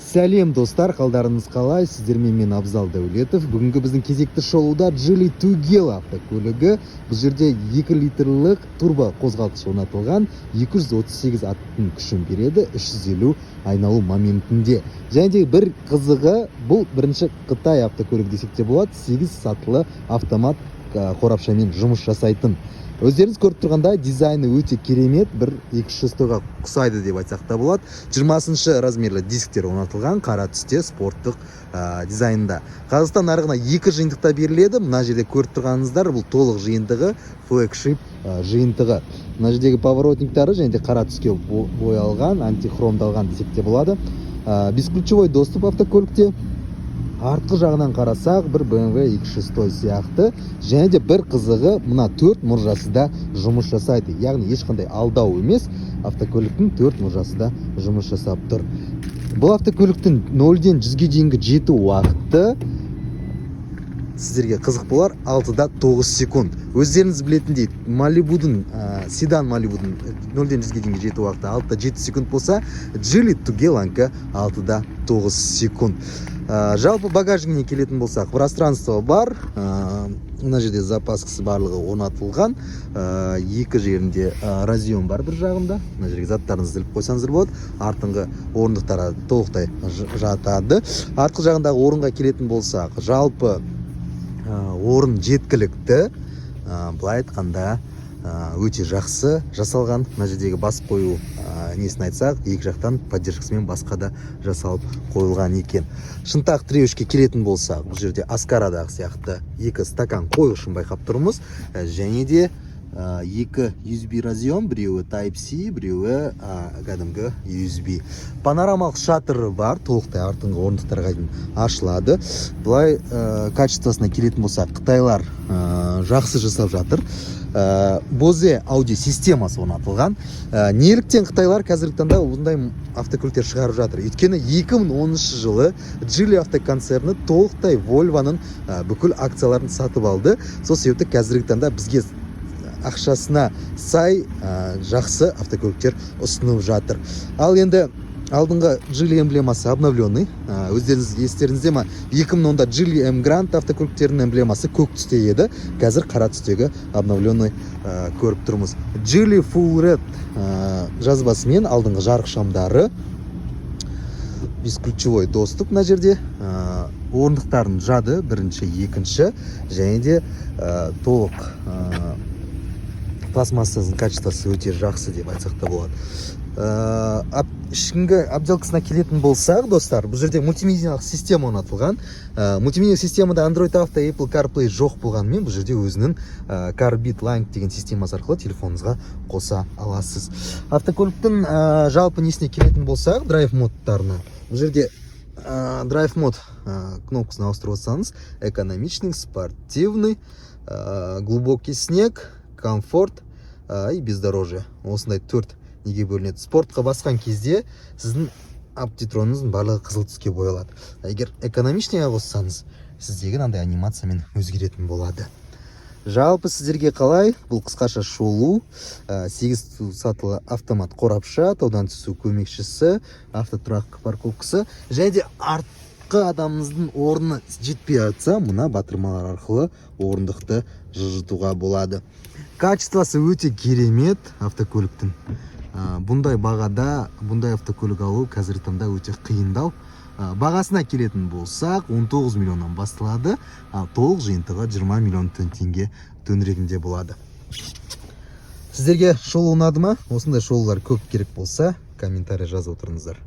Сәлем, достар! Қалдарыңыз қалай? Сіздермен мен, Абзал Дәулетов. Бүгінгі біздің кезекті шолуда Geely Tugella автокөлігі. Бұл жерде 2 литрлік турбо қозғалтқыш орнатылған, 238 аттың күшін береді 350 айналу моментінде. Және де бір қызығы, бұл бірінші қытай автокөлігі десек те болады, 8 сатылы автомат қорапшамен жұмыс жасайтын. Өздеріңіз көріп тұрғандай, дизайны өте керемет, бір 206-ға ұқсайды деп айтсақ та болады. 20 размерлі дисктер орнатылған, қара түсте, спорттық дизайнда. Қазақстан нарығына екі жиынтықта беріледі. Мына жерде көріп тұрғаныңыздар, бұл толық жиынтығы, flagship жиынтығы. Мына жердегі поворотниктары және де қара түске боялған, антихромдалған десек те болады. Бесключевой доступ автокөлікте. Артқы жағынан қарасақ, бір BMW X6 сияқты. Және де бір қызығы, мына төрт мұржасы да жұмыс жасайды, яғни ешқандай алдау емес, автокөліктің төрт мұржасы да жұмыс жасап тұр. Бұл автокөліктің 0-ден 100-ге дейінгі жету уақыты сіздерге қызық болар: 6-да 9 секунд. Өздеріңіз білетіндей, Малибудың, седан Малибудың 0-ден 100-ге дейінгі жету уақыты 6-да 7 секунд болса, Geely Tugella-нікі 6-да 9 секунд. Жалпы багажнигіне келетін болсақ, пространство бар. Мына жерде запаскасы барлығы орнатылған. Екі жерінде разъем бар, бір жағында. Мына жерге заттарыңызды іліп қойсаңыздар болады. Артыңғы орындықтары толықтай жатады. Артқы жағындағы орынға келетін болсақ, жалпы орын жеткілікті. Былай айтқанда, өте жақсы жасалған. Мына жердегі басып қою несін айтсақ, екі жақтан поддержкасымен басқа да жасалып қойылған екен. Шынтақ тіреуішке келетін болсақ, бұл жерде Аскарадағы сияқты екі стакан қойғышын байқап тұрмыз. Және де екі USB разъем: біреуі Type C, біреуі кәдімгі USB. Панорамалық шатыры бар, толықтай артыңғы орындықтарға дейін ашылады. Былай качествосына келетін болсақ, қытайлар жақсы жасап жатыр. Bose аудио системасы орнатылған. Неліктен қытайлар қазіргі таңда бұндай автокөліктер шығарып жатыр? Өйткені 2010 жылы Geely автоконцерні толықтай Volvo'ның бүкіл акцияларын сатып алды. Сол себепті қазіргі таңда бізге ақшасына сай жақсы автокөліктер ұсынып жатыр. Ал енді алдыңғы Geely эмблемасы обновленный. Өздеріңіз естеріңізде ма, 2010-да Geely Emgrand автокөліктерінің эмблемасы көк түсте еді, қазір қара түстегі обновленный көріп тұрмыз. Geely Full Red жазбасымен алдыңғы жарық шамдары, бесключевой доступ. Мына жерде орындықтардың жады бірінші, екінші және де толық пластмассасының качествосы өте жақсы деп айтсақ та болады. Ішінгі отделкасына келетін болсақ, достар, бұл жерде мультимедиялық система орнатылған. Мультимедиялық системада Android Auto, Apple CarPlay жоқ болғанымен, бұл жерде өзінің Carbit Link деген системасы арқылы телефоныңызға қоса аласыз. Автокөліктің жалпы несіне келетін болсақ, драйв модтарына, бұл жерде драйв мод кнопкасын ауыстырып отырсаңыз, экономичный, спортивный, глубокий снег, комфорт и бездорожье, осындай төрт неге бөлінеді. Спортқа басқан кезде сіздің оптитроныңыздың барлығы қызыл түске боялады. А егер экономичныйға қоссаңыз, сіздегі мынандай анимациямен өзгеретін болады. Жалпы сіздерге қалай бұл қысқаша шолу? 8 сатылы автомат қорапша, таудан түсу көмекшісі, автотұрақ парковкасы және де артқы адамыңыздың орны жетпей жатса, мына батырмалар арқылы орындықты жылжытуға болады. Качествосы өте керемет автокөліктің. Бұндай бағада бұндай автокөлік алу қазіргі таңда өте қиындау. Бағасына келетін болсақ, 19 миллионнан басталады, ал толық жиынтығы 20 миллион теңге төңірегінде болады. Сіздерге шолу ұнады ма? Осындай шолулар көп керек болса, комментарий жазып отырыңыздар.